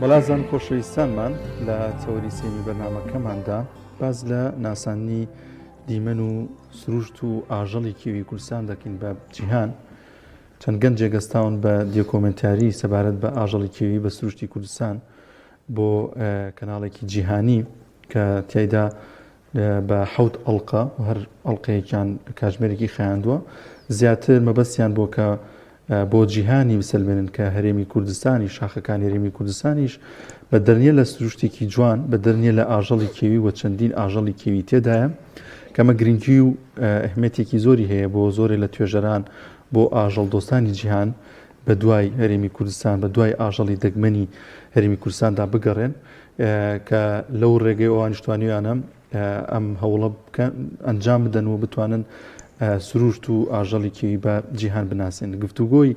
بەلازان خۆشەویستانمان لە تەوەری سێمی بەرنامەکەماندا باس لە ناساندنی دیمەن و سروشت و ئاژەڵی کێوی کوردستان دەکەین بە جیهان چەند گەنجێک هەستاون بە دیۆکۆمنتاری سەبارەت بە ئاژەڵی کێوی بە سروشتی کوردستان بۆ کەناڵێکی جیهانی کە تیایدا بە حەوت ئەڵقە و هەر ئەڵقەیەکیان کاتژمێرێکی خایاندووە زیاتر مەبەستیان بۆ کە بۆ جیهانی بسەلمێنن کە هەرێمی کوردستانی شاخەکانی هەرێمی کوردستانیش بە دەرنیە لە سروشتێکی جوان بە دەرنیە لە ئاژەڵی کێوی و چەندین ئاژەڵی کێوی تێدایە کەمە گرنگی و ئەهمێتێکی زۆری هەیە بۆ زۆرێ لە توێژەران بۆ ئاژەڵ دۆستانی جیهان بە دوای هەرێمی کوردستان بە دوای ئاژەڵی دەگمەنی هەرێمی کوردستاندا بگەڕێن کە لەو ڕێگەی ئەوانیش توانیویانە ئەم هەوڵە بکەن ئەنجام بدەن و بتوانن سروشت و ئاژەڵی کێوی بە جیهان بناسێن گفتوگۆی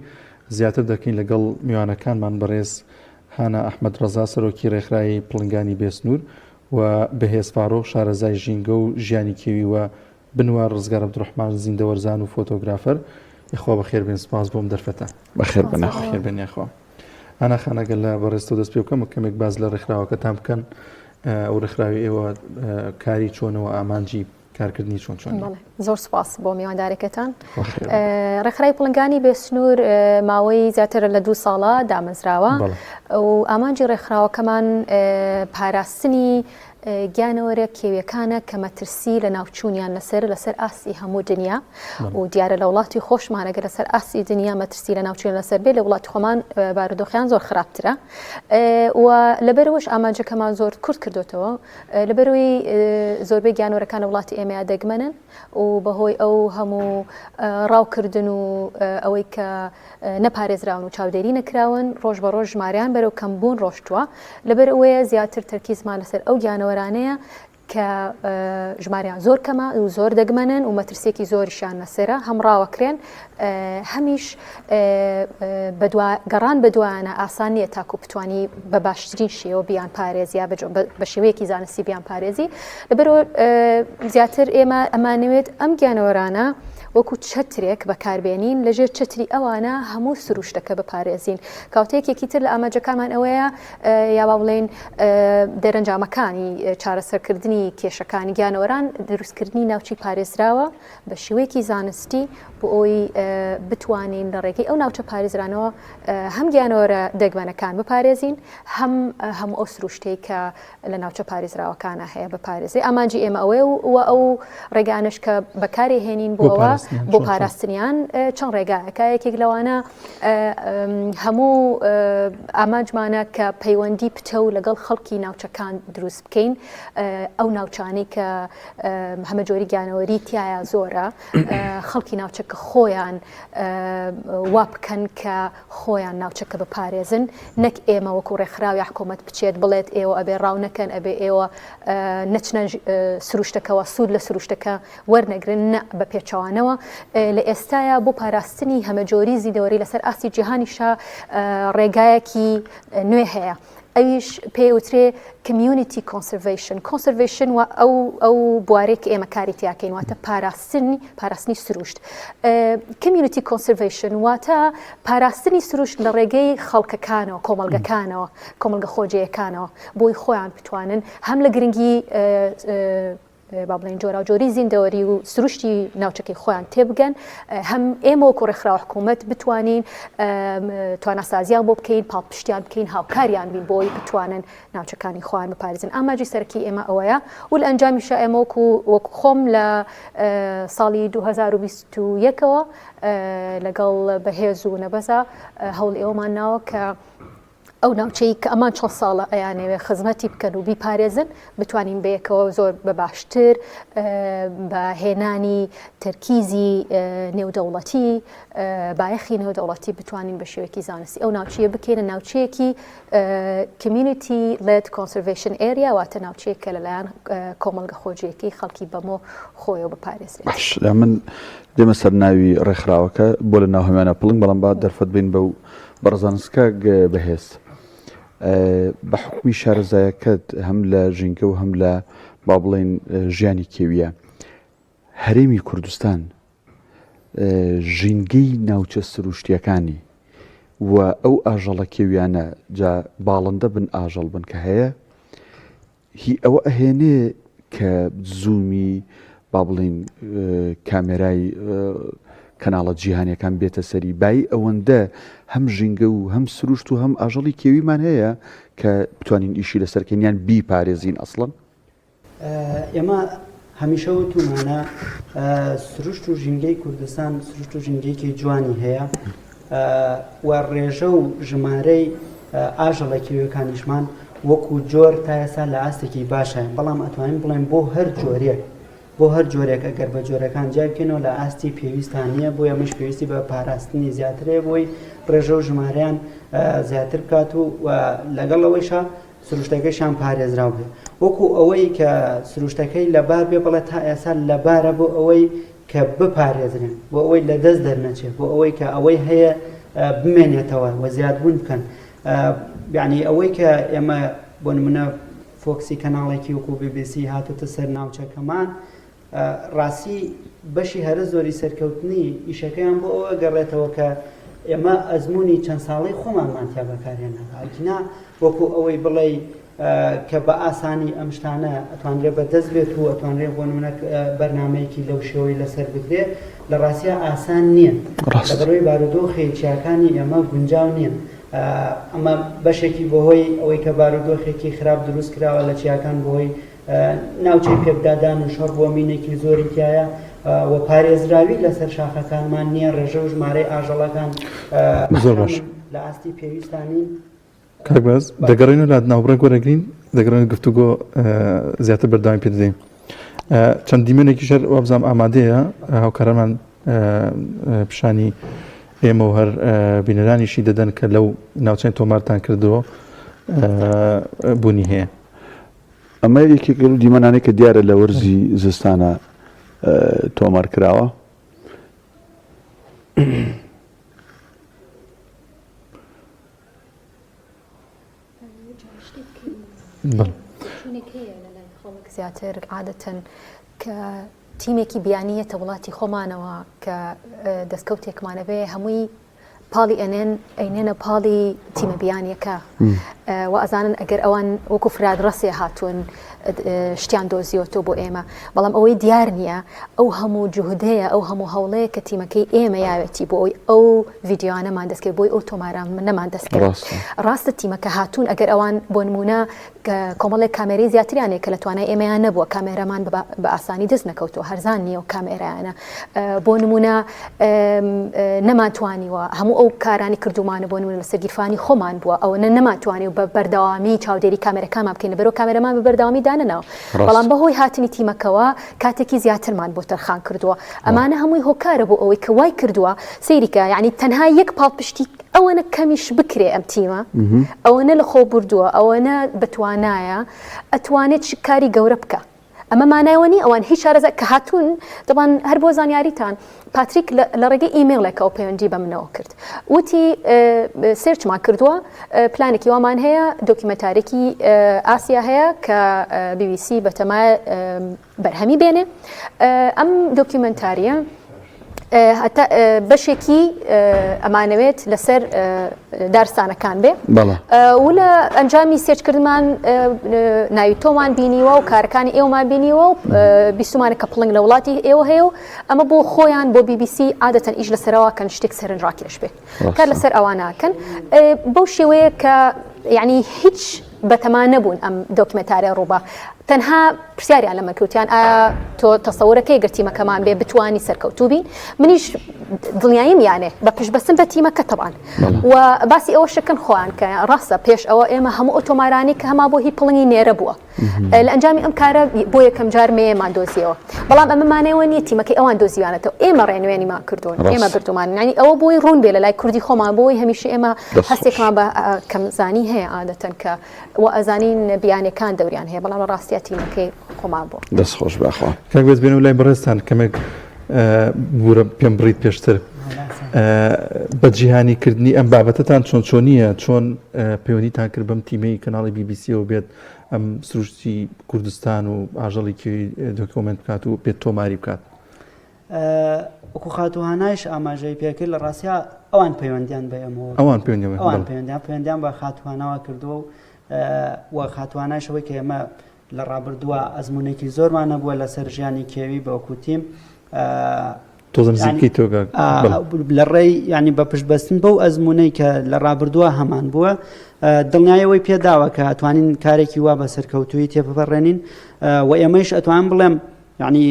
زیاتر دەکەین لەگەڵ میوانەکانمان بەڕێز هانا ئەحمەد ڕەزا سەرۆکی ڕێکخراوی پڵنگانی بێسنوور و بەهێز فاڕۆخ شارەزای ژینگە و ژیانی کێوی و بنوار ڕزگار عەبدولڕەحمان زیندەوەرزان و فۆتۆگرافەر یخوا بەخێر بێن سپاس بۆم دەرفەتە بەخێر بن بەخێر بێن یاخوا ئانا خان ئەگەر لە بەڕێزتەوە دەست پێ بکەم کەمێک باس لە ڕێکخراوەکەتان بکەن ئەو ڕێکخراوی ئێوە کاری چۆنەوە ئامانجی کارکردنی چۆن چۆن زۆر سپاس بۆ میواندارەکەتان ڕێکخراوی پڵنگانی بێسنوور ماوەی زیاتر لە دوو ساڵە دامەزراوە و ئامانجی ڕێکخراوەکەمان پاراستنی گیانەوەرە کێویەکانە کە مەترسی لە ناوچوونیان لەسەر لەسەر ئاستی هەموو دنیا و دیارە لە وڵاتی خۆشمان ئەگەر لەسەر ئاستی دنیا مەترسی لە ناوچوون لەسەر بێ لە وڵاتی خۆمان بارودۆخیان زۆر خراپترە و لەبەرەوەش ئامانجەکەمان زۆر کورت کردوتەوە لەبەرەوەی زۆربەی گیانەوەرەکان لە وڵاتی ئێمەیا دەگمەنن و بەهۆی ئەو هەموو ڕاوکردن و ئەوەی کە نەپارێزراون و چاودێری نەکراون، ڕۆژ بە ڕۆژ ژمارەیان بەرەو کەمبوون ڕۆشتووە، لەبەر ئەوەیە زیاتر تەرکیزمان لەسەر ئەو گیانەوەرانەیە کە ژمارەیان زۆر کەمە و زۆر دەگمەنن و مەترسیەکی زۆریشیان لەسەرە هەم ڕاوەکرێن هەمیش گەڕان بەدوایانە ئاسان نییە تاکو بتانی بە باشترین شێوە بیان پارێزی یا بە شێوەیەکی زانستی بیان پارێزی لەبەرەوە زیاتر ئێمە ئەمانەوێت ئەم گیانەوەرانە وەکو چەترێک بەکاربێنین، لەژێر چەتری ئەوانە هەموو سروشتەکە بپارێزین. کەواتە یەکێکی تر لە ئامانجەکانمان ئەوەیە یا با بڵێین دەرەنجامەکانی چارەسەرکردنی کێشەکانی گیانەوەران دروستکردنی ناوچەی پارێزراوە بە شێوەیەکی زانستی بۆ ئەوەی بتوانین لە ڕێگەی ئەو ناوچە پارێزرانەوە هەم گیانەوەرە دەگمەنەکان بپارێزین هەم هەموو ئەو سروشتەی کە لە ناوچە پارێزراوەکانە هەیە بپارێزێ ئامانجی ئێمە ئەوەیە و ئەو ڕێگانش کە بەکاری هێنین بۆ ئەوە بۆ پاراستنیان چەند ڕێگایەکە یەکێک لەوانە هەموو ئامانجمانە کە پەیوەندی پتە و لەگەڵ خەڵکی ناوچەکان دروست بکەین ئەو ناوچانەی کە هەمە جۆری گیانەوەری تایە زۆرە خەڵکی ناوچەکە خۆیان وا بکەن کە خۆیان ناوچەکە بپارێزن نەک ئێمە وەکو ڕێکخراو یا حکوومەت بچێت بڵێت ئێوە ئەبێ ڕاو نەکەن ئەبێ ئێوە نەچنە سروشتەکەوە سوود لە سروشتەکە وەرنەگرن نە بە پێچەوانەوە لە ئێستایا بۆ پاراستنی هەمەجۆری زیندەوەری لەسەر ئاستی جیهانیشا ڕێگایەکی نوێ هەیە. ئەویش پێی ئەوترێ Community Conservation. Conservation و ئەو ئەو بوارەی کە ئێمە کاری تیاکەین واتە پاراستنی پاراستنی سروشت. Community Conservation واتە پاراستنی سروشت لە ڕێگەی خەڵکەکانەوە، کۆمەڵگەکانەوە، کۆمەڵگە خۆجێیەکانەوە بۆی خۆیان بتوانن هەم لە گرنگی با بڵێین جۆراوجۆری زیندەوەری و سروشتی ناوچەکەی خۆیان تێبگەن هەم ئێمە وەکو ڕێکخراوە حکوومەت بتوانین تواناسازیان بۆ بکەین پاڵپشتیان بکەین هاوکاریان بین بۆی بتوانن ناوچەکانی خۆیان بپارێزن ئاماجی سەرەکی ئێمە ئەوەیە و لە ئەنجامیشە ئێمە وەکو وەکو خۆم لە ساڵی 2021ەوە لەگەڵ بەهێز و نەبەزە هەوڵی ئەومان ناوە کە ئەو ناوچەی کە ئەمان چەند ساڵە ئەیانەوێ خزمەتی بکەن و بیپارێزن بتوانین بەیەکەوە زۆر بە باشتر بە هێنانی تەرکیزی نێودەوڵەتی بایەخی نێودەوڵەتی بتوانین بە شێوەیەکی زانستی ئەو ناوچەیە بکەینە ناوچەیەکی Community Led Conservation Area واتە ناوچەیەک کە لەلایەن کۆمەڵگە خۆجێیەکەی خەڵکی بەمۆ خۆیەوە بپارێزرێت. باش من دێمە سەر ناوی ڕێکخراوەکە بۆ لە ناو هەموانە پڵنگ بەڵام با دەرفەت بین بەو بەڕێزان کاک بەهێز بە حوکمی شارەزایەکەت هەم لە ژینگە و هەم لە با بڵێین ژیانی کێویە هەرێمی کوردستان ژینگەی ناوچە سروشتیەکانی. و ئەو ئاژەڵە کێویانە جا باڵندە بن ئاژەڵ بن کە هەیە هی ئەوە ئەهێنێ کە زوومی با بڵین کامێرای کەناڵە جیهانیەکان بێتە سەری بایی ئەوەندە هەم ژینگە و هەم سروشت و هەم ئاژەڵی کێویمان هەیە کە بتوانین ئیشی لەسەرکەین یان بیپارێزین ئەسڵەن. ئێمە هەمیشە وتومانە سروشت و ژینگەی کوردستان سروشت و ژینگەیەکی جوانی هەیە و ڕێژە و ژمارەی ئاژەڵە کێویەکانیشمان وەکو جۆر تا ئێستا لە ئاستێکی باشە بەڵام ئەتوانین بڵێن بۆ هەر جۆرێک بۆ هەر جۆرێک ئەگەر بە جۆرەکان جیای بکەینەوە لە ئاستی پێویستان نییە بۆیە ئەمەش پێویستی بە پاراستنی زیاترەیە بۆی ڕێژە و ژمارەیان زیاتر بکات و لەگەڵ ئەوەیشا سروشتەکەشیان پارێزراو بێ وەکو ئەوەی کە سروشتەکەی لەبار بێ بڵێ تا ئێستا لەبارە بۆ ئەوەی کە بپارێزرێن بۆ ئەوەی لە دەست دەرنەچێت بۆ ئەوەی کە ئەوەی هەیە بمێنێتەوە و زیادبوون بکەن یعنی ئەوەی کە ئێمە بۆ نمونە فۆکسی کەناڵێکی وەکو BBC هاتوتە سەر ناوچەکەمان ڕاستی بەشی هەرە زۆری سەرکەوتنی ئیشەکەیان بۆ ئەوە گەڕێتەوە کە ئێمە ئەزمموی چەند ساڵی خۆمانمان تیا بەکارهێنا ئەگینا وەکو ئەوەی بڵێ کە بە ئاسانی ئەم شتانە ئەتوانرێ بە دەست بێت و ئەتوانرێ بۆ نمونە بەرنمەیەکی لەو شێوەی لەسەر بکرێت لە ڕاستیا ئاسان نییە ڕاستڕووی بارودۆخی چیاکانی ئێمە گونجاو نییە ئەمە بەشێکی بەهۆی ئەوەی کە بارودۆخێکی خراپ دروست کراوە لە چیاکان بۆی ناوچەی پێکدادان و شەڕ بووە مینێکی زۆری تایە و پارێزراوی لەسەر شاخەکانمان نییە ڕێژە و ژمارەی ئاژەڵەکان زۆر باش لە ئاستی پێویستانی کاک بەز دەگەڕێن و لات ناوبڕێک وەرەگرین دەگەڕێن گفتوگۆ زیاتر بەردەوامی پێ دەدەین چەند دیمەنێکی شەر وابزانام ئامادەیە هاوکارانمان پیشانی ئێمە و هەر بینەرانیشی دەدەن کە لەو ناوچەی تۆمارتان کردەوە بوونی هەیە. ئەمە یەکێک لەو دیمەنانەی کە دیارە لە وەرزی زستانە تۆمار کراوە. زیاتر عادەتەن کە تیمێکی بیانیەتە وڵاتی خۆمانەوە کە دەستکەوتێکمانە بێ هەمووی پاڵی ئەنێن ئەینێنە پاڵی تیمە بیانیەکە و ئەزانن ئەگەر ئەوان وەکو فراد ڕەسێ هاتوون شتیان دۆزیۆتۆ بۆ ئێمە بەڵام ئەوەی دیار نییە ئەو هەموو جوهدەیە ئەو هەموو هەوڵەیە کە تیمەکەی ئێمە یاوێتی بۆ ئەوی ئەو ڤیددیوانەمان دەستکرد بۆی ئەو تۆماران نەمان دەستکرد ڕاستە تیمەکە هاتوون ئەگەر ئەوان بۆ نمونە کۆمەڵێک کامێرەی زیاتریان هەیە کە لە توانای ئێمەیان نەبووە، کامێرامان بە ئاسانی دەست نەکەوتووە، هەرزان نییە و کامێرایانە. بۆ نمونە نەمانتوانیوە هەموو ئەو کارانی کردومانە بۆ نمونە لەسەر گیرفانی خۆمان بووە ئەوەنە نەمانتوانی و بە بەردەوامی چاودێری کامێرەکانمان بکەین بەرەو کامێرەمان بە بەردەوامی دانەناوە بەڵام بەهۆی هاتنی تیمەکەوە کاتێکی زیاترمان بۆ تەرخان کردووە ئەمانە هەمووی هۆکارە بۆ ئەوەی کە وای کردووە سەیریکە یعنی تەنها یەک پاڵپشتی ئەوەنە کەمیش بکرێ ئەم تیمە ئەوەنە لە خۆ بردووە ئەوەنە بەتوانایە ئەتوانێت چ کاری گەورە بکە ئەمە مانایەوە نی ئەوان هیچ شارەزا کە هاتوون دەبان هەر بۆ زانیاریتان پاتریک لە ڕێگەی ئیمێڵێکەوە پەیوەندی بە منەوە کرد وتی search مان کردووە پلانێکی وامان هەیە دۆکیومنتارێکی ئاسیا هەیە کە BBC بەتەمای بەرهەمی بێنێ ئەم دۆکیومنتاریە هەتا بەشێکی ئەمانەوێت لەسەر دارستانەکان بێ و لە ئەنجامی search کردمان ناوی تۆمان بینیوە و کارەکانی ئێوەمان بینیوە و بیستمانە کە پڵنگ لە وڵاتی ئێوە هەیە و ئەمە بۆ خۆیان بۆ BBC عادەتەن ئیش لەسەرەوە کەن شتێک سەرنج ڕاکێش بێ کار لەسەر ئەواناکەن بەو شێوەیە کە یعنی هیچ بەتەما نەبوون ئەم دۆکیمێنتارە ڕووبا تەنها پرسیاریان لە من کرد وتیان ئایا تۆ تەسەورەکەی گەر تیمەکەمان بێ بتوانی سەرکەوتوو بین منیش دڵنیاییم یانێ بە پشتبەستن بە تیمەکە تەبان و باسی ئەوە شکن خۆیان کە ڕاستە پێش ئەوە ئێمە هەموو ئەو تۆمارانی کە هەما بۆ هی پڵنگی نێرە بووە لە ئەنجامی ئەم کارە بۆ یەکەم جار مێمان دۆزیەوە بەڵام ئەمە مانەوە نییە تیمەکەی ئەوان دۆزیوانەتەوە ئێمە ڕێنوێنیمان کردوون ئێمە بردومان یعنی ئەوە بۆی ڕوون بێ لە لای کوردی خۆمان بۆی هەمیشە ئێمە هەستێکمان بە کەمزانی هەیە عادەتەن کە و ئەزانین بیانەکان دەوریان هەیە بەڵام لە ڕاستیا تیمەکەی خۆمان بوو. دەست خۆش بەخوا. کاک بێز بێنەوە لای بەڕێزتان کەمێک بورە پێم بڕیت پێشتر بە جیهانی کردنی ئەم بابەتەتان چۆن چۆنیە چۆن پەیوەندیتان کرد بەم تیمەی کەناڵی بیبیسیەوە بێت ئەم سروشتی کوردستان و ئاژەڵی کێوی دۆکیۆمێنت بکات و بێت تۆماری بکات وەکو خاتوو هانایش ئاماژەی پێکرد لە ڕاستیا. ئەوان پەیوەندیان بە ئێمەوە ئەوان پەیوەندیان ئەوان پەیوەندیان پەیوەندیان بە خاتوانەوە کردووە و و خاتوانایشەوەی کە ئێمە لە ڕابردووە ئەزمونێکی زۆرمان نەبووە لەسەر ژیانی کێوی بە وەکو تیم تۆزە نزیکی تۆ لە ڕێی ینی بە پشت بەستن بەو ئەزمونەی کە لە ڕابردووە هەمان بووە دڵنیایەوەی پێداوە کە ئەتوانین کارێکی وا بە سەرکەوتووی تێپەڕێنین و ئێمەش ئەتوان بڵێم یعنی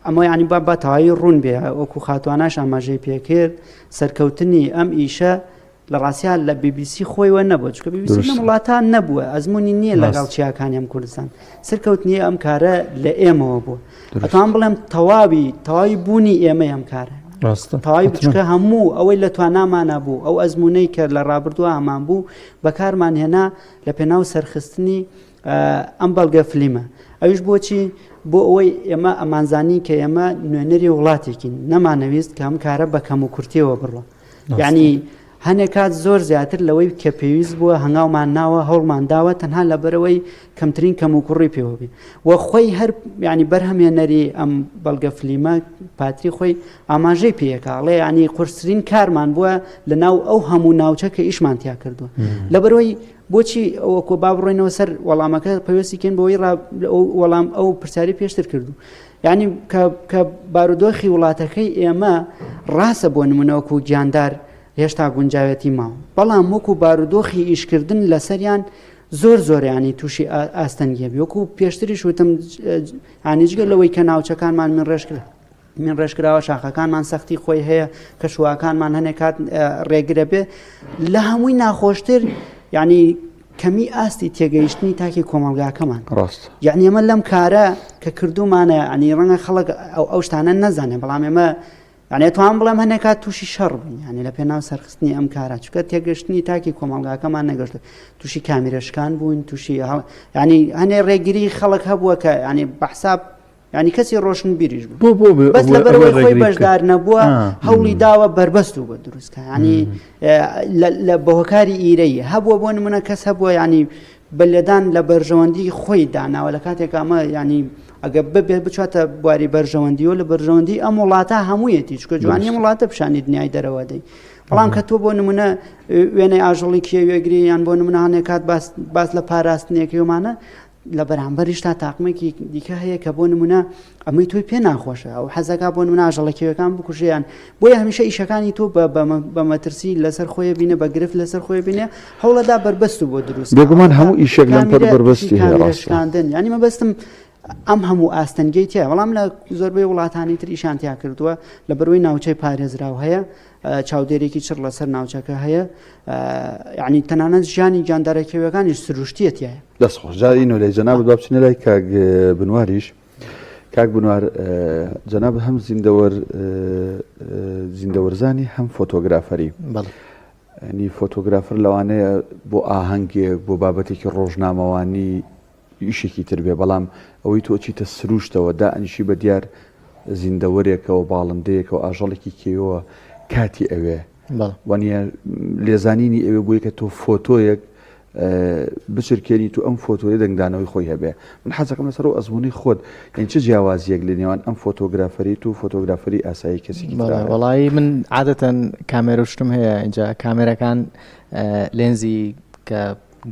ئەمە ینی با بە تەواوی ڕوون بێ وەکو خاتواناش ئاماژەی پێکرد سەرکەوتنی ئەم ئیشە لە ڕاستیا لە بیبیسی خۆیوە نەبووە چونکە بیبیسی لەم وڵاتان نەبووە ئەزمموی نییە لەگەڵ چیاکانی ئەم کوردستان سەرکەوتنی ئەم کارە لە ئێمەوە بوو ئەتوان بڵێم تەواوی تەواوی بوونی ئێمە ئەم کارە تەواوی بچکە هەموو ئەوەی لە توانامانە بوو ئەو ئەزمونەی کە لە ڕابردووە هەمان بوو بەکارمان هێنا لە پێناو سەرخستنی ئەم بەڵگە فلیمە ئەویش بۆچی بۆ ئەوەی ئێمە ئەمانزانی کە ئێمە نوێنەری وڵاتێکین نەمانەویست کە ئەم کارە بە کەم و کورتیەوە بڕوە یعنی هەنێک کات زۆر زیاتر لەوەی کە پێویست بووە هەنگاومان ناوە هەوڵمان داوە تەنها لەبەرەوەی کەمترین کەم و کوڕی پێوە بێ و خۆی هەر ینی بەرهەمێنەری ئەم بەڵگە فلیمە پاتری خۆی ئاماژەی پێیەکە ئەڵێ ینی قورسترین کارمان بووە لە ناو ئەو هەموو ناوچە کە ئیشمان تیا کردووە لەبەرەوەی بۆچی وەکۆ با بڕۆینەوە سەر وەڵامەکە پێویستی کەین بۆی وەڵام ئەو پرسیاری پێشتر کردو یعنی کە بارودۆخی وڵاتەکەی ئێمە ڕاستە بۆ نمونە وەکو گیاندار هێشتا گونجاوێتی ماوە بەڵام وەکو بارودۆخی ئیشکردن لەسەریان زۆر زۆریانی تووشی ئاستەنگیە بی وەکو پێشتریش وتم ئانیجگە لەوەی کە ناوچەکانمان من ڕێژکرد من ڕێژکراوە شاخەکانمان سەختی خۆی هەیە کەشواکانمان هەنێک کات ڕێگرە بێ لە هەمووی ناخۆشتر یعنی کەمی ئاستی تێگەیشتنی تاکی کۆمەڵگاکەمان ڕاست یعنی ئەمە لەم کارە کە کردومانە ینی ڕەنگە خەڵک ئەو ئەو شتانە نەزانێ بەڵام ئێمە یعنی توان بڵێم هەنێک کات تووشی شەڕ بووین یعنی لە پێناو سەرخستنی ئەم کارە چونکە تێگەشتنی تاکی کۆمەڵگاکەمان نەگەشت تووشی کامیرەشکان بووین تووشی ینی هەنێ ڕێگری خەڵک هەبووە کە ینی بەحساب یانی کەسی ڕۆشنبیریش بوو بۆ بۆ بۆ بەس ئەوە- لەبەرەوەی ئەوە خۆی ڕێگری بکە. بەشدار نەبووە آه. هەوڵی داوە بەربەست و بە دروستکە ینی لە بەهۆکاری ئیرەی هەبووە بۆ نمونە کەس هەبووە ینی بە لێدان لە بەرژەوەندی خۆی داناوە لە کاتێک ئەمە ینی ئەگە ببێت بچاتە بواری بەرژەوەندیەوە لە بەرژەوەندی ئەم وڵاتە هەموویەتی چکە جوانی ئەم وڵاتە پیشانی دنیای دەرەوە دەی بەڵام کە تۆ بۆ نمونە وێنەی ئاژەڵی کێوێگری یان بۆ نمونە هەنێک کات باس باس لە پاراستنێکیومانە لە بەرامبەریشتا تاقمێکی دیکە هەیە کە بۆ نمونە ئەمەی تۆی پێ ناخۆشە ئەو حەزەکە بۆ نمونە ئاژەڵە کێوەکان بکوژیان بۆیە هەمیشە ئیشەکانی تۆ بە مەترسی لەسەر خۆی بینە بە گرفت لەسەر خۆی بینێ هەوڵەدا بەربەست و بۆ دروست بێگومان هەموو ئیشێک لەم پەر بەربەستی هەیە ڕاستە. شکاندن ینی مەبەستم ئەم هەموو ئاستەنگەی تیا بەڵام لە زۆربەی وڵاتانی تر ئیشان تیا کردووە لە بەروی ناوچەی پارێزراو هەیە چاودێرێکی چڕ لەسەر ناوچەکە هەیە یعنی تەنانەت ژیانی گیاندارە کێویەکانیش سروشتیە تایە. دەست خۆش جا ئینۆ لای جەنابت با بچینە لای کاک بنواریش کاک بنوار جەنابت هەم زیندەوەر زیندەوەرزانی هەم فۆتۆگرافەری بەڵێ ینی فۆتۆگرافەر لەوانەیە بۆ ئاهەنگێک بۆ بابەتێکی ڕۆژنامەوانی ئیشێکی تر بێ بەڵام ئەوەی تۆ ئەچیتە سروشتەوە دائەنیشی بە دیار زیندەوەرێکەوە باڵندەیەکەوە ئاژەڵێکی کێوەوە کاتی ئەوێ وانە لێزانینی ئەوێ بۆی کە تۆ فۆتۆیەک بچرکێنیت و ئەم فۆتۆیە دەنگدانەوەی خۆی هەبێ من حەزەکەم لەسەر و ئەزمموی خۆت یعنی چ جیاوازیەک لە نێوان ئەم فۆتۆگرافەریت و فۆتۆگرافەری ئاسایی کەسێکی وەڵایی من عادەتەن کامێرە شتم هەیە اینجا کامێرەکان لێنزی کە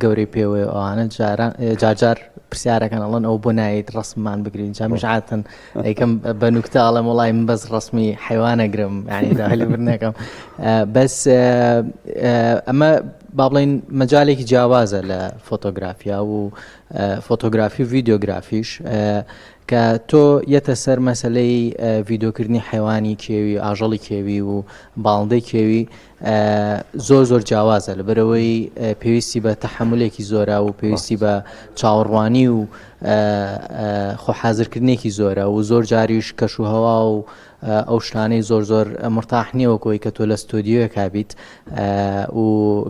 گەورەی پێوەیە ئەوانە جاران جارجار پرسیارەکان ئەڵەن ئەو بۆ نایت ڕسممان بگرین جامیش عاتن ئەیکەم بە نوکتە ئەڵێم وڵی من بەس ڕسمی حیوانەگرم ینی دالی برنەکەم بەس ئەمە با بڵین مەجالێکی جیاوازە لە فۆتۆگرافیا و فۆتۆگرافی و ڤیددیوگرافیش کە تۆ یەتە سەر مەسلەی ڤیددیوکردنی حیوانی کێوی ئاژەڵی کێوی و باڵندەی کێوی زۆر زۆر جیاوازە لەبەرئەوەی پێویستی بە تەحەمولێکی زۆرە و پێویستی بە چاوەڕوانی و خۆ حازرکردنێکی زۆرە و زۆر جاریش کەش و هەوا و ئەو شتانەی زۆر زۆر مرتاح نییە وەکۆی کە تۆ لە ستۆدیۆیەکا بیت و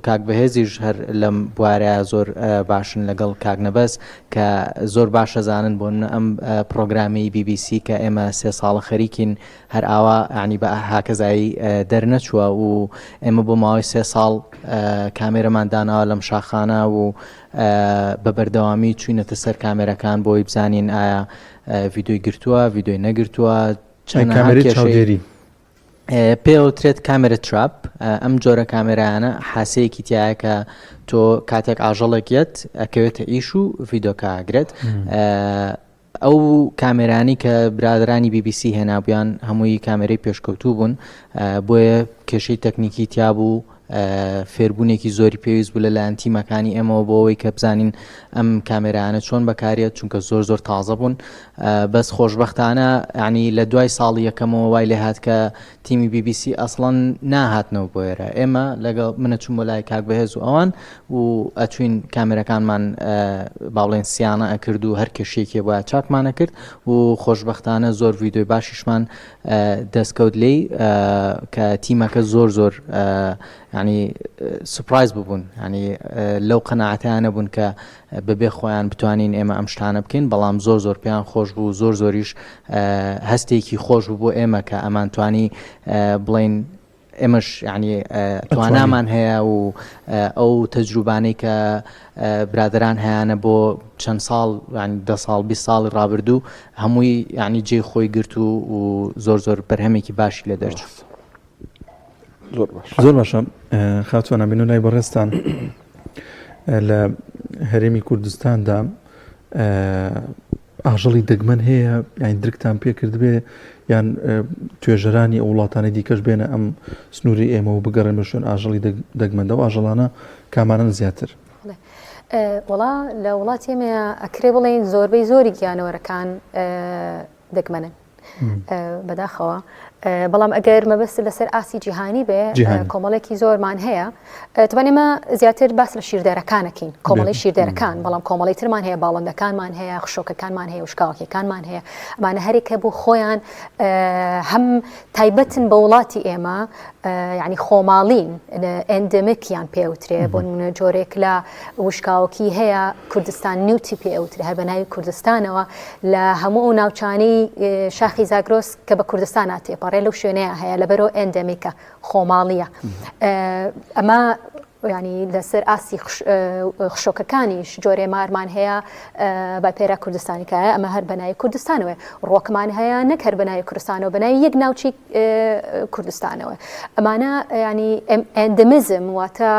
کاک بەهێزیش هەر لەم بوارە زۆر باشن لەگەڵ کاک نەبەز کە زۆر باشە زانن بۆ ئەم پرۆگرامی BBC کە ئێمە سێ ساڵە خەریکین هەر ئاوا یانی بە هاکەزایی دەرنەچووە و ئێمە بۆ ماوەی سێ ساڵ کامێرەمان داناوە لەم شاخانە و بە بەردەوامی چوینەتە سەر کامێرەکان بۆی بزانین ئایا ڤیددیوی گرتووە ڤیددیوی نەگرتووە چەند کامێرەی چاودێری. پێوترێت camera trap ئەم جۆرە کامێرایانە حاسەیەکی تایە کە تۆ کاتێک ئاژەڵێک یەت ئەکەوێتە ئیش و ڤیدۆکە ئاگرێت ئەو کامێرانی کە برادرانی BBC هێنابوویان هەمووی کامێرەی پێشکەوتوو بوون بۆیە کێشەی تەکنیکی تیابوو فێربوونێکی زۆری پێویست بوو لەلایەن تیمەکانی ئێمەوە بۆ ئەوەی کە بزانین ئەم کامێرانە چۆن بەکارێت چونکە زۆر زۆر تازە بوون بەس خۆشبەختانە ینی لە دوای ساڵی یەکەمەوە وای لێ هات کە تیمی BBC ئەسڵەن ناهاتنەوە بۆ ئێرە ئێمە لەگەڵ منە چوم بۆ لای کاک بەهێز و ئەوان و ئەچوین کامێرەکانمان با بڵێن سیانە ئەکرد و هەر کێشەیەکی بۆ چاکمانە کرد و خۆشببختانە زۆر ڤیددیوی باشیشمان دەستکەوت لێی کە تیمەکە زۆر زۆر ینی surprise ببوون ینی لەو قەنەعەتیانە بوون کە بەبێ خۆیان بتوانین ئێمە ئەم شتانە بکەین بەڵام زۆر زۆر پێیان خۆش بوو زۆر زۆریش هەستێکی خۆش بوو بۆ ئێمە کە ئەمان توانی بڵین ئێمەش یعنی توانامان هەیە و ئەو تەجروبانەی کە برادەران هەیانە بۆ چەند ساڵ یعنی دە ساڵ 20 ساڵی ڕابردوو هەمووی یعنی جێی خۆی گرت و و زۆر زۆر بەرهەمێکی باشی لێ دەرچوو. زۆر باش زۆر باشە خاتووە نابین و لای بەڕێزتان لە هەرێمی کوردستاندا ئاژەڵی دەگمەن هەیە یان درکتان پێکردبێ یان توێژەرانی ئەو وڵاتانی دیکەش بێنە ئەم سنووری ئێمە و بگەڕێن بە شوێن ئاژەڵی دەگمەندە و ئاژەڵانە کامانەن زیاتر؟ وڵا لە وڵاتی ئێمە ئەکرێ بڵێین زۆربەی زۆری گیانەوەرەکان دەگمەنن. بەداخەوە بەڵام ئەگەر مەبەست لەسەر ئاستی جیهانی بێ کۆمەڵێکی زۆرمان هەیە تبان ئێمە زیاتر باس لە شیردەرەکانەکەین کۆمەڵی شیردەرەکان بەڵام کۆمەڵی ترمان هەیە باڵندەکانمان هەیە خشۆکەکانمان هەیە وشکاوەکەکانمان هەیە ئەمانە هەرێکە بۆ خۆیان هەم تایبەتن بە وڵاتی ئێمە یعنی خۆماڵین endemic یان پێوترێ بۆ نمونە جۆرێک لە وشکاوەکی هەیە کوردستان newt ی پێوترێ هەر بە ناوی کوردستانەوە لە هەموو ئەو ناوچانەی شاخی زاگرۆس کە بە کوردستانە تێپەڕێ لەو شوێنەیە هەیە لەبەرەوە endemic ە خۆماڵیە ئەمە ینی لەسەر ئاستی خشۆکەکانیش جۆرێ مارمان هەیە Vipera kurdistanica یە ئەمە هەر بەناوی کوردستانەوە ڕۆکمان هەیە نەک هەر بەناوی کوردستانەوە بەناوی یەک ناوچەی کوردستانەوە ئەمانە ینی endemism واتە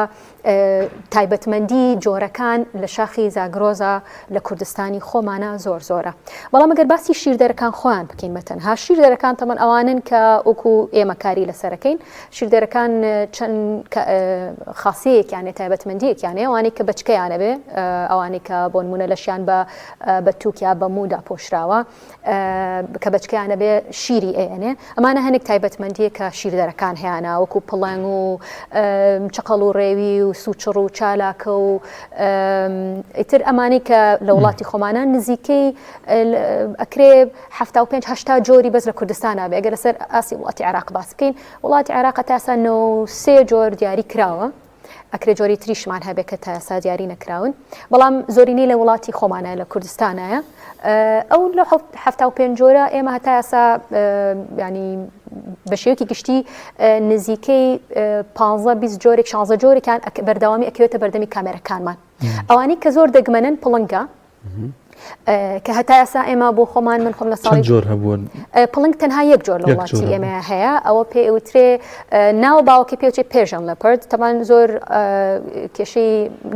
تایبەتمەندی جۆرەکان لە شاخی زاگرۆزا لە کوردستانی خۆمانە زۆر زۆرە بەڵام ئەگەر باسی شیردەرەکان خۆیان بکەین بە تەنها شیردەرەکان تەمەن ئەوانن کە وەکو ئێمە کاری لەسەرەکەین شیردەرەکان چەند خاصەیەکیانێ تایبەتمەندیەکیانێ ئەوانەی کە بەچکەیانە بێ ئەوانەی کە بۆ نمونە لەشیان بە بە تووکیا بە مودا پۆشراوە کە بەچکەیان ئەبێ شیری ئەیەنێ ئەمانە هەنێک تایبەتمەندیە کە شیردەرەکان هەیانە وەکو پڵنگ و چقەڵ و ڕێوی و سوچڕ و چالاکە و ئیتر ئەمانەی کە لە وڵاتی خۆمانە نزیکەی ئەکرێ 75 هشتا جۆری بەس لە کوردستانە بێ ئەگەر لەسەر ئاسی وڵاتی عێراق باس بکەین وڵاتی عێراق تاسا 93 جۆر دیاری کراوە ئەکرێ جۆری تریشمان هەبێ کە تا ئێستا دیاری نەکراون بەڵام زۆرینەی لە وڵاتی خۆمانە لە کوردستانایە ئەو لە 75 جۆرە ئێمە هەتا ئێستا ینی بە شێوەیەکی گشتی نزیکەی 15 20 جۆرێک 16 جۆرێکیان بەردەوامی ئەکەوێتە بەردەمی کامێرەکانمان ئەوانەی کە زۆر دەگمەنن پڵنگە کە هەتا ئێستا ئێمە بۆ خۆمان من خۆم لە ساڵی جۆر هەبوون پڵنگ تەنها یەک جۆر لە وڵاتی ئێمە هەیە ئەوە پێ ئەوترێ ناو باوەکە پێوچێ Persian leopard تەمان زۆر کێشەی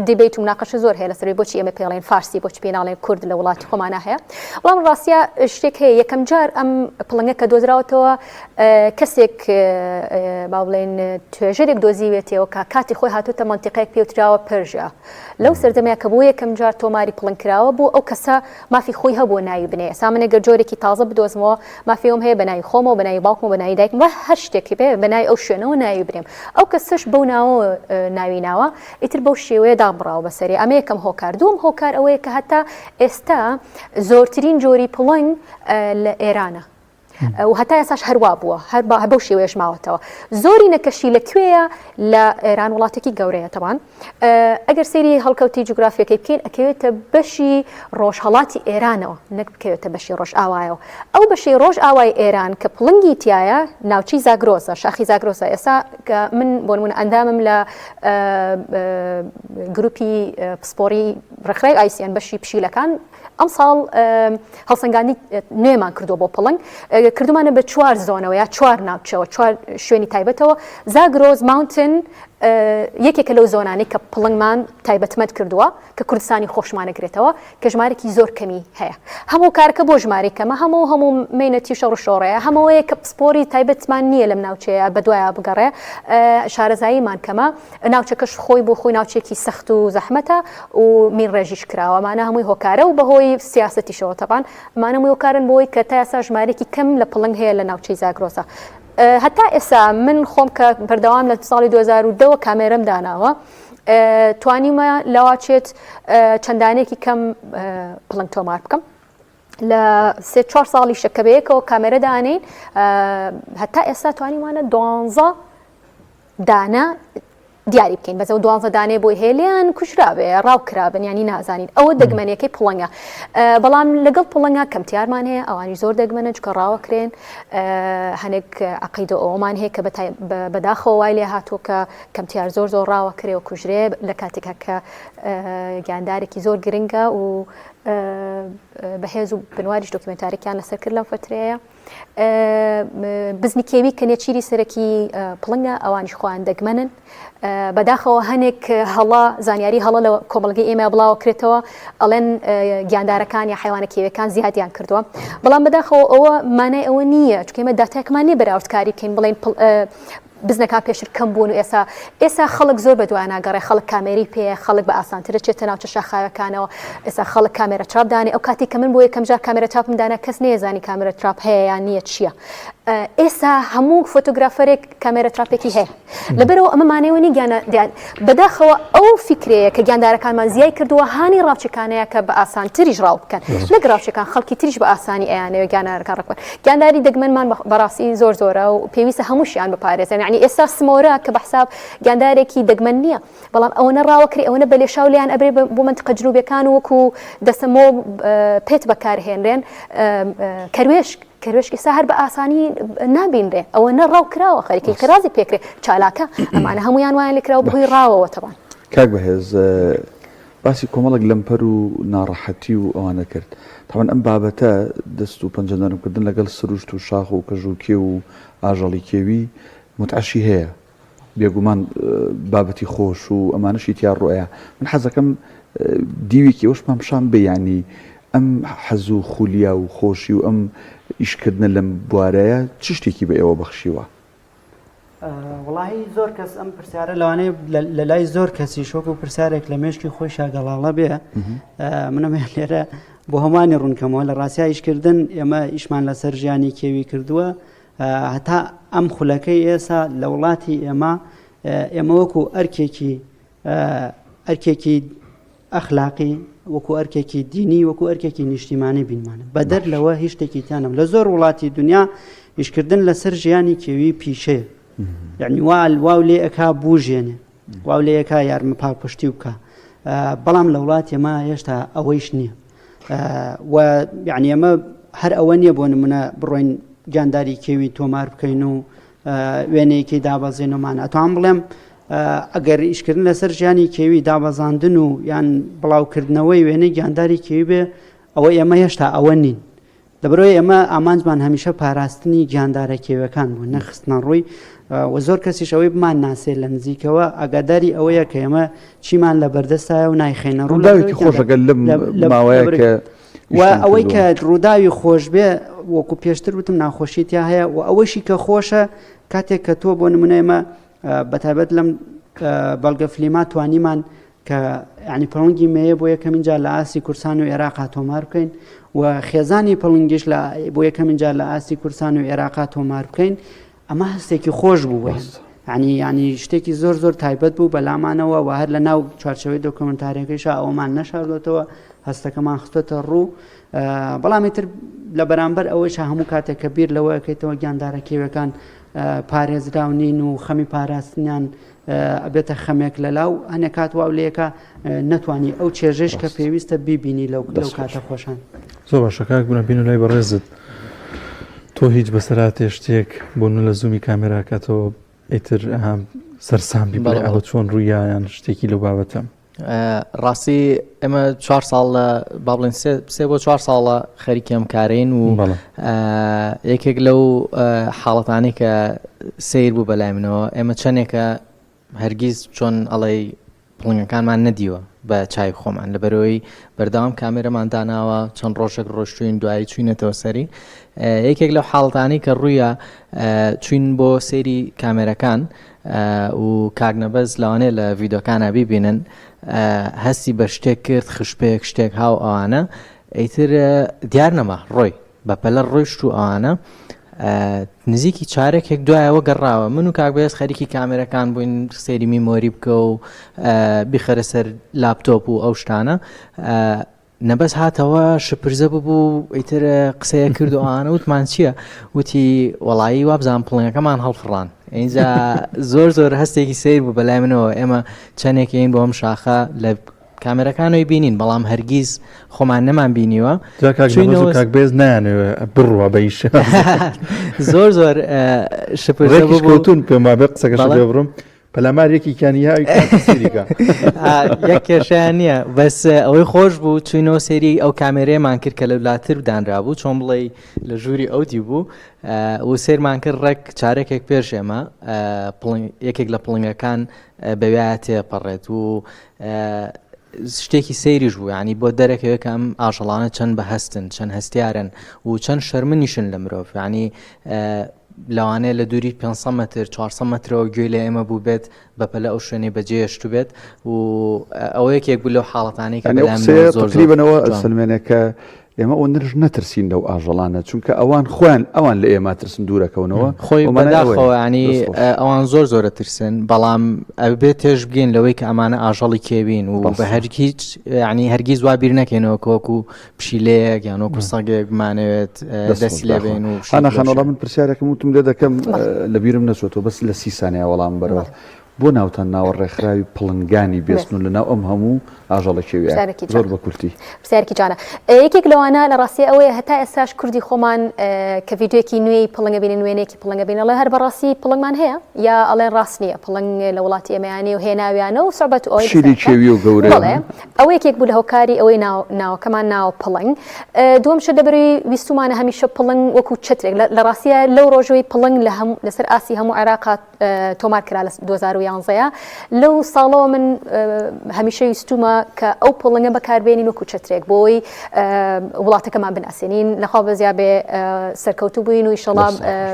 debate و مناقەشە زۆر هەیە لەسەر بۆچی ئێمە پێڵێن فارسی بۆچی پێ ناڵێن کورد لە وڵاتی خۆمانە هەیە بەڵام ڕاستە شتێک هەیە یەکەم جار ئەم پڵنگە کە دۆزراوەتەوە کەسێک با بڵێن توێژەرێک دۆزیوێتەوە کە کاتی خۆی هاتوتە منتیقەیەک پێوتراوە پەرژە لەو سەردەمەیا کە بۆ یەکەم جار تۆماری پڵنگ کراوە بۆ ئەو کەسە مافی خۆی هەبووە ناوی بنێ ئێستا من ئەگەر جۆرێکی تازە بدۆزمەوە مافی ئەوم هەیە بە ناوی خۆمەوە بە ناوی باوکمەوە بە ناوی دایکم بە هەر شتێکی بێ بە ناوی ئەو شوێنەوە ناوی بنێم ئەو کەسەش بەو ناوە ناوی ناوە ئیتر بەو شێوەیە دابڕاوە بەسەری ئەمە یەکەم هۆکار دووەم هۆکار ئەوەیە کە هەتا ئێستا زۆرترین جۆری پڵنگ لە ئێرانە و هەتا ئێستاش هەر وا بووە هەر بەو شێوەیەش ماوەتەوە زۆری نەکەشی لە کوێیە لە ئێران وڵاتێکی گەورەیە تەوان ئەگەر سەیری هەڵکەوتی جوگرافیەکەی بکەین ئەکەوێتە بەشی ڕۆژهەڵاتی ئێرانەوە نەک بکەوێتە بەشی ڕۆژئاوایەوە ئەو بەشی ڕۆژئاوای ئێران کە پڵنگی تایە ناوچەی زاگرۆسە شاخی زاگرۆسە ئێستا کە من بۆ نمونە ئەندامم لە گروپی پسپۆری ڕێکخراوی IUCN بەشی پشیلەکان ئەمساڵ هەڵسەنگاندنی نوێمان کردووە بۆ پڵنگ کردومانە بە چوار zone ەوە یا چوار ناوچەوە چوار شوێنی تایبەتەوە Zagros Mountain یەکێکە لەو zone انەی کە پڵنگمان تایبەتمەند کردووە کە کوردستانی خۆشمانەگرێتەوە کە ژمارێکی زۆر کەمی هەیە هەموو کارەکە بۆ ژمارەی کەمە هەموو هەموو مینەتی شەڕ و شۆڕەیە هەمەوەیە کە پسپۆری تایبەتمان نییە لەم ناوچەیە بەدوایە بگەڕێ شارەزاییمان کەمە ناوچەکەش خۆی بۆ خۆی ناوچێکی سەخت و زەحمەتە و مین ڕێژیش کراوە ئەمانە هەمووی هۆکارە و بەهۆی سیاسەتیشەوە تەبان ئەمانە هەمووی هۆکارن بۆی کە تا ئێستا ژمارێکی کەم لە پڵنگ هەیە لە ناوچەی زاگرۆسە هەتا ئێستا من خۆم کە بەردەوام لە ساڵی 2010ەوە کامێرەم داناوە توانیمە لەواچێت چەندانێکی کەم پڵنگ تۆمار بکەم لە سێ چوار ساڵیشە کە بەیەکەوە کامێرە دانین هەتا ئێستا توانیمانە دوانزە دانە دیاری بکەین بەس ئەو دوانزە دانەیە بۆی هەیە لێیان کوژرابێ ڕاو کرابن ینی نازانین ئەوە دەگمەنیەکەی پڵنگە بەڵام لەگەڵ پڵنگە کەمتیارمان هەیە ئەوانی زۆر دەگمەنە چکە ڕاوەکرێن هەنێک عقیدە ئەومان هەیە کە بەداخەوە وای لێ هاتووە کە کەمتیار زۆر زۆر ڕاوەکرێ و کوژرێ لە کاتێکا کە گیاندارێکی زۆر گرنگە و بەهێز و بنواریش دۆکیومنتارێکیان لەسەر کرد لەم فترەیە. بزنی کێوی کە نێچیری سەرەکی پڵنگە ئەوانیش خۆیان دەگمەنن بەداخەوە هەنێک هەڵە زانیاری هەڵە لە کۆمەڵگەی ئێمە بڵاوە کرێتەوە ئەڵێن گیاندارەکان یا حیوانە کێوەکان زیادیان کردووە بەڵام بەداخەوە ئەوە مانای ئەوە نییە چکێمە داتاکمان نییە بەراوردکاری بکەین بڵێن بزنەکان پێشتر کەم بوون و ئێسا ئێسا خەڵک زۆر بە دوایان ناگەڕێ خەڵک کامێری پێیە خەڵک بە ئاسانترە چێتە ناوچە شاخاوەکانەوە ئێسا خەڵک camera trap دانێ ئەو کاتی کە من بۆ یەکەم جار camera trap م دانا کەس نەیەزانی camera trap هەیە یان نییە چییە ئێسا هەموو photographer ێک camera trap ێکی هەیە لەبەرەوە ئەمە مانەوە نی گیانە بەداخەوە ئەو فیکرەیە کە گیاندارەکانمان زیای کردووە هانی ڕاوچەکانەیە کە بە ئاسانتریش ڕاو بکەن نەک ڕاوچەکان خەڵکی تریش بە ئاسانی ئەیانەوە گیاندارەکان ڕکون گیانداری دەگمەنمان بەڕاستی زۆر زۆرە و پێویستە هەمووشیان بپارێزن یعنی ئێستا سمۆرە کە بە حساب گیاندارێکی دەگمەن نییە بەڵام ئەوەنە ڕاوەکری ئەوەنە بە لێشاو لێیان ئەبرێ بۆ منتقە جنوبەکان وەکو دەسەمۆ پێت بەکارهێنرێن کەروێشک کەروێشک ئێستا هەر بە ئاسانی نابینرێ ئەوە نە ڕاو کراوە خەریکی قرازی پێکرێ چالاکە ئەمانە هەمویان وایان لێکراوە بەهۆی ڕاوەوە تەبان. کاک بەهێز باسی کۆمەڵێک لەمپەر و ناڕەحەتی و ئەوانە کرد. تەبعەن ئەم بابەتە دەست و پەنجە نەرمکردن لەگەڵ سروشت و شاخ و کەژ و کێو و ئاژەڵی کێوی موتعەشی هەیە. بێگومان بابەتی خۆش و ئەمانەشی تیا ڕوئەیا. من حەزەکەم دیوێکی ئەوەشمان پیشان بەی یانی ئەم حەز و خولیا و خۆشی و ئەم ئیشکردنە لەم بوارەیە چ شتێکی بە ئێوە بەخشیوە؟ وڵی زۆر کەس ئەم پرسیارە لەوانەیە لە لای زۆر کەسی شۆک و پرسیارێک لە مێشکی خۆی شاگەڵاڵە بێ منم لێرە بۆ هەمانی ڕوونکەمەوە لە ڕاستیا ئیشکردن ئێمە ئیشمان لەسەر ژیانی کێوی کردووە هەتا ئەم خولەکەی ئێسا لە وڵاتی ئێمە ئێمە وەکو ئەرکێکی ئەرکێکی ئەخلاقی وەکو ئەرکێکی دینی وەکو ئەرکێکی نیشتیمانی بینمانە بەدەر لەوە هیچ شتێکی تیانم لە زۆر وڵاتی دنیا ئیشکردن لەسەر ژیانی کێوی پیشەیە یعنی وا واو لێ ئەکا بژێنێ واو لێ ئەکا یارمە پاڵپشتی بکە بەڵام لە وڵات ئێمە هێشتا ئەوەیش نییە و یعنی ئەمە هەر ئەوە نییە بۆ نمونە بڕۆین گیانداری کێوی تۆمار بکەین و وێنەیەکی دابەزێنەمان ئەتوان بڵێم ئەگەر ئیشکردن لەسەر ژیانی کێوی دابەزاندن و یان بڵاوکردنەوەی وێنەی گیانداری کێوی بێ ئەوە ئێمە هێشتا ئەوە نین لەبەرئەوەی ئێمە ئامانجمان هەمیشە پاراستنی گیاندارە کێوەکان بوو نەخستنە ڕووی و زۆر کەسیش ئەوەی بمان ناسێ لە نزیکەوە ئاگاداری ئەوەیە کە ئێمە چیمان لە بەردەستایە و نایخەینە ڕوو ڕووداوێکی خۆشەکە لەم ماوەیە کە و ئەوەی کە ڕووداوی خۆش بێ وەکو پێشتر وتم ناخۆشی تیا هەیە و ئەوەشی کە خۆشە کاتێک کە تۆ بۆ نمونە ئێمە بەتایبەت لەم بەڵگە فلیما توانیمان کە ینی پڵنگی مێیە بۆ یەکەمین جار لە ئاستی کورسان و عێراقا تۆمار بکەین و خێزانی پڵنگیش لە بۆ یەکەمین جار لە ئاستی کورسان و عێراقا تۆمار بکەین ئەمە هەستێکی خۆش بوو ینی ینی شتێکی زۆر زۆر تایبەت بوو بەلامانەوە و هەر لە ناو چوارچەوەی دۆکۆمنتارەکەیشا ئەومان نەشاردۆتەوە هەستەکەمان خستۆتە ڕوو بەڵام تر لە بەرامبەر ئەوەیش هەموو کاتێک کە بیر لەوەکەیتەوە گیاندارە کێوەکان پارێزراو نین و خەمی پاراستنیان ئەبێتە خەمێک لەلا و هەنێک کات واو لەیەکە نەتوانی ئەو چێژەش کە پێویستە بیبینی لەو لەو کاتە خۆشان. زۆر باشە کاک بنە بینە لای بەڕێزت تۆ هیچ بەسەراتێ شتێک بۆ نە لە زوومی کامێراکەتەوە ئیتر سەرسام بی بڵێ ئەوە چۆن ڕوویان شتێکی لەو بابەتە. ڕاستی ئێمە چوار ساڵ لە با بڵێن سێ بۆ چوار ساڵە خەریکی ئەم کارین و یەکێک لەو حاڵەتانەی کە سیر بوو بەلای منەوە ئێمە چەندێکە هەرگیز چۆن ئەڵێی پڵنگەکانمان نەدیوە بە چاوی خۆمان لەبەرەوەی بەردەوام کامێرەمان داناوە چەند ڕۆژێک ڕۆشتوین دوایی چوینەتەوە سەری یەکێک لەو حاڵەتانەی کە ڕوویە چوین بۆ سەیری کامێرەکان و کاک نەبەز لەوانەیە لە ڤیدۆکانە بیبینن هەستی بە شتێک کرد خشپێک شتێک هاو ئەوانە ئیتر دیار نەما ڕۆی بەپەلە ڕۆیشت و ئەوانە نزیکی چارەکێک دوایەوە گەڕاوە من و کاک بەێز خەریکی کامێرەکان بووین سەیری memory بکە و بیخەرە سەر لاپتۆپ و ئەو شتانە نەبەز هاتەوە شپرزە ببوو ئیتر قسەیە کرد و ئەوانە وتمان چییە وتی وەڵایی وابزان پڵنگەکەمان هەڵفڕان اینجا زۆر زۆر هەستێکی سیر بوو بەلای منەوە ئێمە چەندێکین بۆ ئەم شاخە لە کامێرەکانەوەی بینین بەڵام هەرگیز خۆمان نەمان بینیوە جا کاک نەبەز و کاک بێز نایانەوێ بڕوا بە ئیش زۆر زۆر شپرزە ڕێکیش کەوتوون پێم وابێ قسەکەش لێ بڕم پەلامار یەکێکیان یا ئەوی کاک سەیریکە. یەک کێشەیان نییە بەس ئەوەی خۆش بوو چوینەوە سەیری ئەو کامێرەیەمان کرد کە لەولاتر دانرابوو چۆن بڵێی لە ژووری ئەو دی بوو و سەیرمان کرد ڕێک چارەکێک پێش ئێمە یەکێک لە پڵنگەکان بەویا تێپەڕێت و شتێکی سەیریش بوو ینی بۆ دەرەکەوێت کە ئەم ئاژەڵانە چەند بەهەستن چەند هەستیارن و چەند شەرمنیشن لە مرۆڤ ینی لەوانەیە لە دووری 500 متر 400 مترەوە گوێی لە ئێمە بوو بێت بەپەلە ئەو شوێنەی بەجێهێشت بێت و ئەوە یەکێک بوو لەو حاڵەتانەی کە تقریبەنەوە سلمێنێک کە ئێمە ئەوەندەش نەترسین لەو ئاژەڵانە چونکە ئەوان خۆیان ئەوان لە ئێمە ترسن دوورەکەونەوە خۆی بەداخەوە ینی ئەوان زۆر زۆرە ترسن بەڵام ئەبێت تێش بگەین لەوەی کە ئەمانە ئاژەڵی کێوین و بە هەر هیچ ینی هەرگیز وا بیر نەکەینەوە کۆکو پشیلەیەک یان وەکو سەگێک بمانەوێت دەستی لێبێن و هانا خان وەڵا من پرسیارێکم وتم لێ دەکەم لە بیرم نەچۆتەوە بەس لە سی سانیە وەڵام بەرەوە بۆ ناوتان ناوە ڕێکخراوی پڵنگانی بێسنوور لە ناو ئەم هەموو ئاژەڵە کێویە زۆر بە کورتی. پرسیارێکی جوانە. یەکێک لەوانە لە ڕاستی ئەوەیە هەتا ئێستاش کوردی خۆمان کە ڤیدیۆیەکی نوێی پڵنگە بینن وێنەیەکی پڵنگە بینن ئەڵێ هەر بەڕاستی پڵنگمان هەیە یا ئەڵێن ڕاست نییە پڵنگ لە وڵاتی ئێمەیانەیە و هێناویانە و سوعبەت و ئەوەی شیری کێوی و گەورەیە. بەڵێ ئەوە یەکێک بوو لە هۆکاری ئەوەی ناوەکەمان ناوە پڵنگ. دووەم شت لەبەرەوەی ویستومانە هەمیشە پڵنگ وەکو چەترێک لە ڕاستیە لەو ڕۆژەوەی پڵنگ لە هەموو لەسەر ئاستی هەموو عێراق تۆمار کرا لە 2011 لەو ساڵەوە من هەمیشە ویستومە کە ئەو پڵنگە بەکاربێنین وەکو چەترێک بۆی وڵاتەکەمان بناسێنین لەخوا بەزیا بێ سەرکەوتوو بووین و ئیشەڵا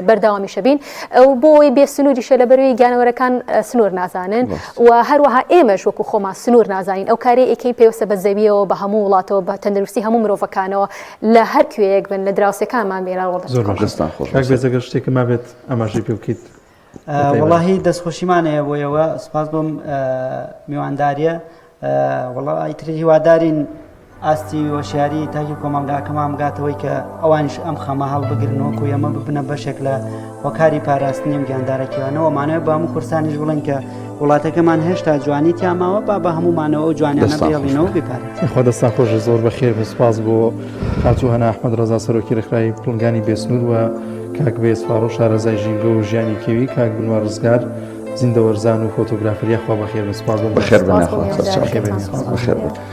بەردەوامیشە بین ئەو بۆی بێ سنووریشە لە بەروی گیانەوەرەکان سنوور نازانن و هەروەها ئێمەش وەکو خۆمان سنوور نازانین ئەو کاری ئەیکەین پێوەستە بە زەویەوە بە هەموو وڵاتەوە بە تەندروستی هەموو مرۆڤەکانەوە لە هەر کوێیەک بن لە دراوسێکانمان بێ زۆر باشە کاک بێز ئەگەر شتێکم مابێت ئاماژەی پێ بکەیت. وەڵاهی دەستخۆشیمان هەیە بۆ ئێوە سوپاس بۆم میوانداریە وەڵا ئیتر هیوادارین ئاستی هۆشیاری تاکی کۆمەڵگاکەمان بگاتەوەی کە ئەوانیش ئەم خەمە هەڵبگرن وەکو ئێمە ببنە بەشێک لە هۆکاری پاراستنی ئەم گیاندارە کێوانەوە مانەوە بە هەموو کورسانیش بڵێن کە وڵاتەکەمان هێشتا جوانی تیاماوە با بە هەموومانەوە ئەو جوانیانە بێڵینەوە بیپارێزین. خوا دەستان خۆش زۆر بەخێر بن سوپاس بۆ خاتوو هەنا ئەحمەد ڕەزا سەرۆکی ڕێکخراوی پڵنگانی بێسنوور و کاک بێز فاڕۆ شارەزای ژینگە و ژیانی کێوی کاک بنوار ڕزگار زیندەوەرزان و فۆتۆگرافەر یاخوا بەخێر بن سوپاس بۆ بەخێر بن یاخوا. بەخێر بن.